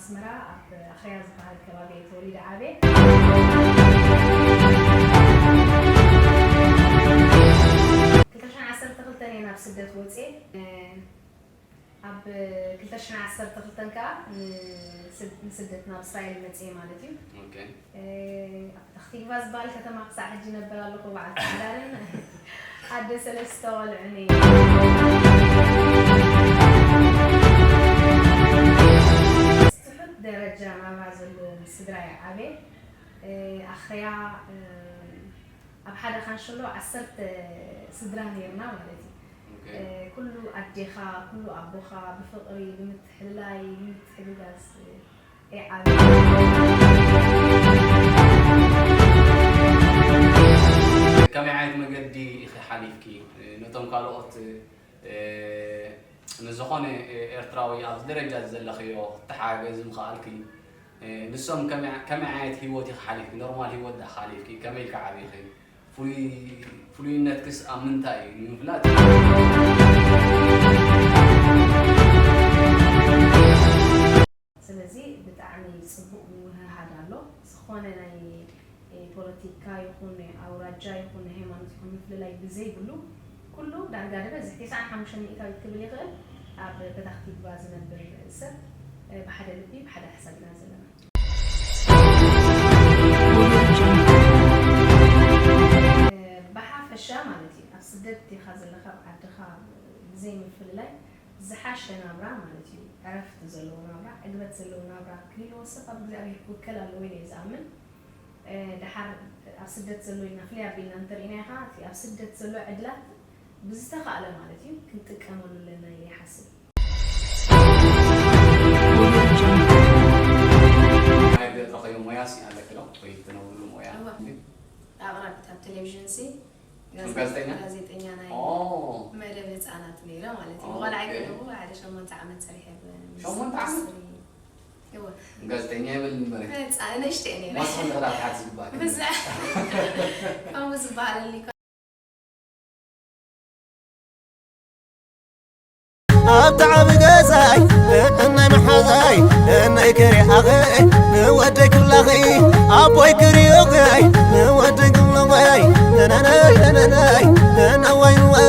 ኣስመራ ኣብ ኣኽርያ ዝበሃል ከባቢ እየ ተወሊደ ዓብየ። ክልተ ሽሕን ዓሰርተ ክልተን እየ ናብ ስደት ወፅየ። ኣብ ክልተ ሽሕን ዓሰርተ ክልተን ከዓ ንስደት ናብ እስራኤል መፅየ ማለት እዩ። ኦኬ። ኣብ ፐታኽቲግቫ ዝበሃል ከተማ ክሳዕ ሕጂ ነበር ኣለኹ። በዓልቲ ሓዳርን ኣደ ሰለስተ ቆልዑን እየ። ትሑት ደረጃ ናብራ ዘለዎ ምስ ስድራ እየ ዓብየ። ኣኽርያ ኣብ ሓደ ካንሸሎ ዓሰርተ ስድራ ነይርና ማለት እዩ። ኩሉ ኣዴኻ፣ ኩሉ ኣቦኻ ብፍቕሪ፣ ብምትሕልላይ፣ ብምትሕግጋዝ እየ ዓብየ። ከመይ ዓይነት መገዲ ኢኺ ሓሊፍኪ? ነቶም ካልኦት፣ ንዝኾነ ኤርትራዊ ኣብዚ ደረጃ ዘለኽዮ ክትሓገዝ ምኽኣልኪ፣ ንሶም ከመይ ዓይነት ህይወት ኢኺ ሓሊፍኪ? ኖርማል ህይወት ዳ ሓሊፍኪ? ከመይ ኢልኪ ዓቢኺ? ፍሉይ-፣ ፍሉይነትክስ ኣብ ምንታይ እዩ ንምፍላጥ? ስለዚ ብጣዕሚ ጽቡቕ ምውህሃድ ኣሎ። ዝኾነ ናይ ፖለቲካ ይኹን ናይ ኣውራጃ ይኹን ናይ ሃይማኖት ይኹን ምፍልላይ ብዘይብሉ፣ ኩሉ ዳርጋ ዝበዝሕ ተስዓን ሓሙሽተን ሚእታዊት ክብል ይኽእል ኣብ ፐታኽቲግቫ ዝነብር ሰብ ብሓደ ልቢ ብሓደ ሓሳብ ኢና ዘለና። ብሓፈሻ ማለት እዩ፣ ኣብ ስደት ዲኻ ዘለኻ፣ ኣብ ዓድኻ ብዘይ ምፍልላይ ዝሓሸ ናብራ ማለት እዩ። ዕረፍቲ ዘለዎ ናብራ፣ ዕግበት ዘለዎ ናብራ ክህልዎ ሰብ ኣብ እግዚኣብሔር ክውከል ኣለዎ ኢለ እየ ዝኣምን። ደሓር ኣብ ስደት ዘሎ ኢና ፍልይ ኣቢልና እንተርኢናዮ ከዓ፣ እቲ ኣብ ስደት ዘሎ ዕድላት ብዝተኻእለ ማለት እዩ ክንጥቀመሉ ኣለና ኢለ ይሓስብ። ናይ ገጠኸዮ ሞያሲ ኣለኪ ዶ? ወይ ትነብርሉ ሞያ? እወ። ኣቕራቢት ኣብ ቴሌቪዥን ሲ ከም ጋዜጠኛ? ጋዜጠኛ ናይ ኦ። መደብ ህፃናት ነይረ ማለት እዩ። ኦኬ። ቆልዓ ገለቡ ሓደ ሸሞንተ ዓመት ሰሪሐ ብ-፣ ሸሞንተ ዓመት? ሚኒስትሪ። እወ። ጋዜጠኛ ይበል እምበር። ህፃ-፣ ንእሽተይ ነይረ። መስፍን ተኽለ ኣብ ታሕቲ ዝግባእ። ብዛ-፣ ከምኡ ዝበሃለኒ እኮ። ኣብቲ ዓቢ ገዛይ፣ እናይ መሓዛይ፣ እናይ ክሪኣኸይ፣ ንወደይ ክብላኸይ፣ ኣቦይ ክሪኦኸይ፣ ንወደይ ክብላኸይ፣ ነናናይ፣ ነናናይ።